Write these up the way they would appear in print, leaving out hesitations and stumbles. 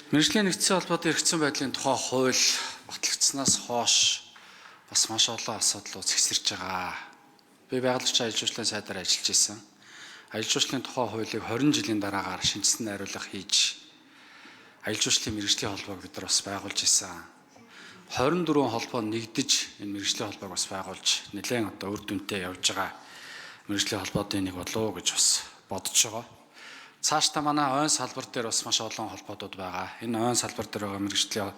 Мэргэжлийн нэгдсэн холбоотын эргэцэн байдлын тухай хууль батлагдсанаас хойш бас маш олон асуудлууд зэгсэрч байгаа. Би байгаль орчин аялал жуулчлалын сайдаар ажиллаж исэн. Аялал жуулчлалын тухай хуулийг 20 жилийн дараагаар шинэчсэн найруулга хийж аялал жуулчлалын мэргэжлийн холбоог бид нар бас байгуулж исэн. 24 холбоо нэгдэж энэ мэргэжлийн холбоог бас байгуулж нэлээд одоо үр дүнтэй явж байгаа мэргэжлийн холбоодын нэг болов уу гэж бас бодож байгаа. Цаашдаа манай ойн салбар дээр бас маш олон холбоодууд байгаа. Энэ ойн салбар дээр байгаа мэргэжлийн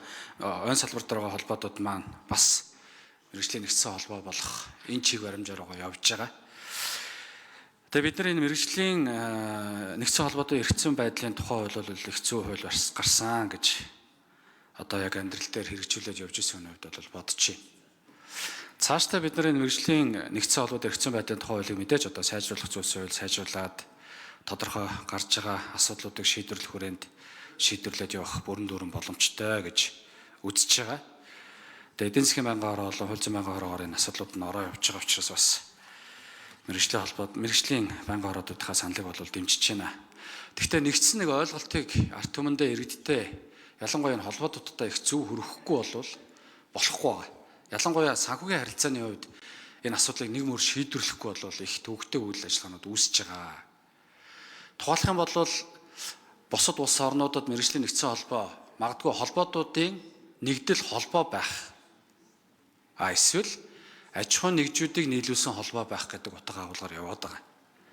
ойн салбар дээр байгаа холбоодууд маань бас мэргэжлийн нэгдсэн холбоо болох энэ чиг баримжаар явж байгаа. Тэгээ бид нар энэ мэргэжлийн нэгдсэн холбоодын эргэцэн байдлын тухай хууль бол их зүй хууль гарсан гэж одоо яг амьдрал дээр хэрэгжүүлээд явж исэн хувьд бол бодож байна. Цаашдаа бид нар энэ мэргэжлийн нэгдсэн холбоодын эргэцэн байдлын тухай хуулийг мэдээж одоо сайжруулах зүйлс байвал сайжруулад тодорхой гарч байгаа асуудлуудыг шийдвэрлэх хүрээнд шийдвэрлээд явах бүрэн дүүрэн боломжтой гэж үзэж байгаа. Тэгээ эдийн засгийн байнгын хороо болон хууль зүйн байнгын хороогоор энэ асуудлууд нь ороо явж байгаа учраас бас мэргэжлийн холбоод мэргэжлийн байнгын хороодуудынхаа саналыг бол дэмжиж байна. Гэхдээ нэгдсэн нэг ойлголтыг ард түмэндээ иргэдтэй ялангуяа энэ холбоодуудтай их зөв хүргэхгүй болвол болохгүй байгаа. Ялангуяа санхүүгийн харилцааны хувьд энэ асуудлыг нэг мөр шийдвэрлэхгүй болвол их төвөгтэй үйл ажиллагаанууд үүсэж байгаа. Тухайлах юм бол бусад улс орнуудад мэргэжлийн нэгдсэн холбоо магадгүй холбоодуудын нэгдэл холбоо байх. А эсвэл аж ахуйн нэгжүүдийг нийлүүлсэн холбоо байх гэдэг утга агуулгаар яваад байгаа.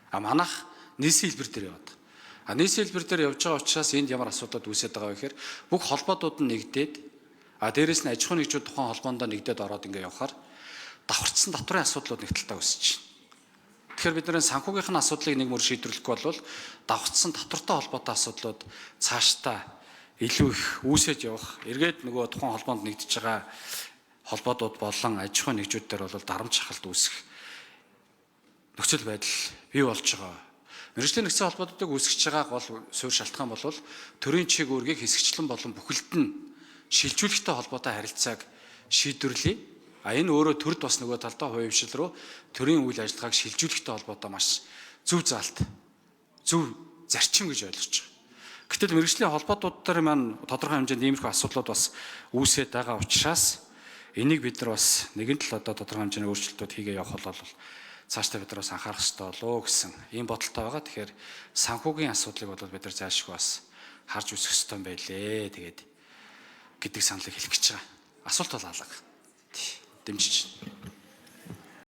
А манайх нийсийн хэлбэр дээр яваад байгаа. А нийсийн хэлбэр дээр явж байгаа учраас энд ямар асуудлууд үүсээд байгаа вэ гэхээр бүх холбоодууд нь нэгдээд а дээрэс нь аж ахуйн нэгжүүд тухайн холбоондоо нэгдээд ороод ингэ явхаар давхарцсан татврын асуудлууд нэг талдаа үүсэж байна. Тэгэхээр бид нарын санхүүгийнх нь асуудлыг нэг мөр шийдвэрлэхгүй бол давхцсан татвартай холбоотой асуудлууд цаашдаа илүү их үүсэж явах. Эргээд нөгөө тухайн холбоонд нэгдэж байгаа холбоодууд болон аж ахуйн нэгжүүд дээр бол дарамт шахалт үүсэх нөхцөл байдал бий болж байгаа. Мэргэжлийн нэгдсэн холбоодуудыг үүсгэж байгаа гол суурь шалтгаан бол төрийн чиг үүргийг хэсэгчлэн болон бүхэлд нь шилжүүлэхтэй холбоотой харилцааг шийдвэрлэе. А энэ өөрөө төрд бас нөгөө талдаа хувийн хвшил рүү төрийн үйл ажиллагааг шилжүүлэхтэй холбоотой маш зөв заалт, зөв зарчим гэж ойлгож байгаа. Гэтэл мэргэжлийн холбоотууд дээр маань тодорхой хэмжээнд иймэрхүү асуудлууд бас үүсээд байгаа учраас энийг бид нар бас нэгэн тал одоо тодорхой хэмжээний өөрчлөлтүүд хийгээ явах бол цаашдаа бид нар бас анхаарах хэрэгтэй болов гэсэн ийм бодолтой байгаа. Тэгэхээр санхүүгийн асуудлыг бол бид нар зайлшгүй бас харж үзэх ёстой юм байлээ. Тэгээд гэдэг саналыг хэлэх гэж байгаа. Асуулт бол алга. Дэмжиж байна.